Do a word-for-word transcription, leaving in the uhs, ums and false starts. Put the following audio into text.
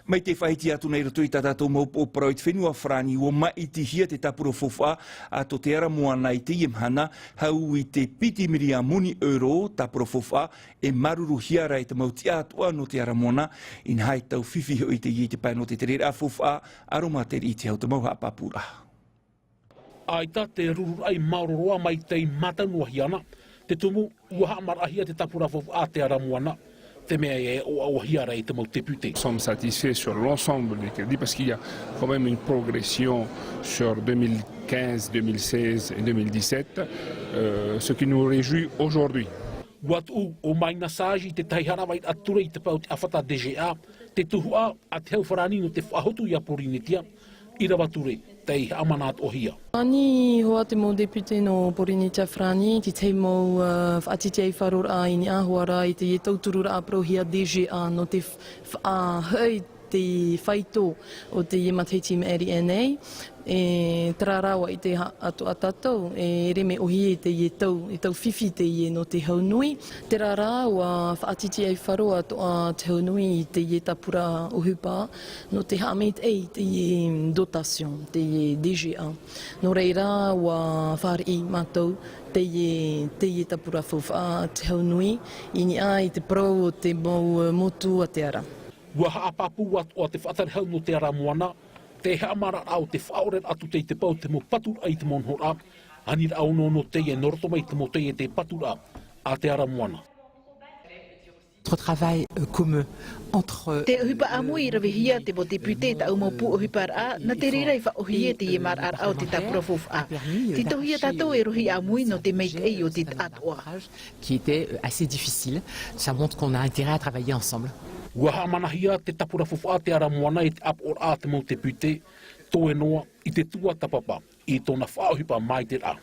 Mai te faʻahiti atu nei i roto i tā tātou mau upoʻo parau i te fenua Farāni, ʻua māʻitihia te tāpura faufaʻa a tō Te Ara Moana i teie mahana, hau i te piti miriamoni euro tāpura faufaʻa, e māuruuruhia ra i te mau tiʻa atoʻa nō Te Ara Moana, inaha e tau fifi hoʻi teie i te pae nō te tereraʻa faufaʻa, ʻaromatere i te hau te mau haʻapāpūraʻa. ʻAita te rururaʻa i maoro roa mai tei mātau noa hia ana, te tumu, ʻua haʻamaraʻahia te tāpura faufaʻa a Te Ara Moana, te mea e ʻoaʻoahia ra e te mau tēpute. Nous sommes satisfaits sur l'ensemble des crédits parce qu'il y a quand même une progression sur deux mille quinze, deux mille seize et deux mille dix-sept, euh, ce qui nous réjouit aujourd'hui. ʻUa tuʻu ʻo Maina Sage i te tahi haʻavāraʻa ture i te pae o te ʻāfata D G A, te tuhaʻa a te hau Farāni nō te faʻahotu ia Pōrīnetia, i rave atu ra, tei haʻamana atoʻahia. Ani hoʻi te mau tēpute nō Pōrīnetia Farāni, te tahi mau, uh, faʻatītīaifaro raʻa i niʻa hoʻi ra i teie tautururaʻa parauhia D G A nō te f-, faʻahoʻi te faito o teie matahiti i maʻiri aʻe nei, e terā rā ʻua ʻite ha-, atoʻa tātou, e ʻere mea ʻōhie teie tau, e tau fifi teie nō te hau nui. Terā rā, ʻua faʻatītīaifaro atoʻa te hau nui i teie tāpura ʻohipa, nō te haʻamaitaʻi i teie dotation, teie D G A. Nō reira, ʻua fāriʻi mātou teie, teie tāpura faufaʻa te hau nui, i niʻa i te parau o te mau motu a Te Ara. ʻUa haʻapāpū atoʻa te faʻatere hau nō Te Ara Moana, te haʻamāraraʻa o te faʻaʻoreraʻa atu tei te pae o te mau paturaʻa i te mau nohoraʻa, aniraʻa ʻōnoʻono teie nō roto mai i te mau taiete paturaʻa a Te Ara Moana. Notre travail, euh, commun entre, euh, Te ʻohipa ʻāmui i ravehia te mau tēpute, tāʻu mau pū ʻohiparaʻa, nā te reira i faʻaʻōhie teie maraʻaraʻa o te tāpura faufaʻa. Titauhia tātou e rohi ʻāmui nō te maitaʻi o te taʻatoʻa. Qui était, euh, assez difficile. Ça montre qu'on a intérêt à travailler ensemble. ʻUa haʻamanahia te tāpura faufaʻa a Te Ara Moana i te ʻāpoʻoraʻa a te mau tēpute, toe noa i te tuatāpapa i tōna faʻaʻohipa maitaʻiraʻa.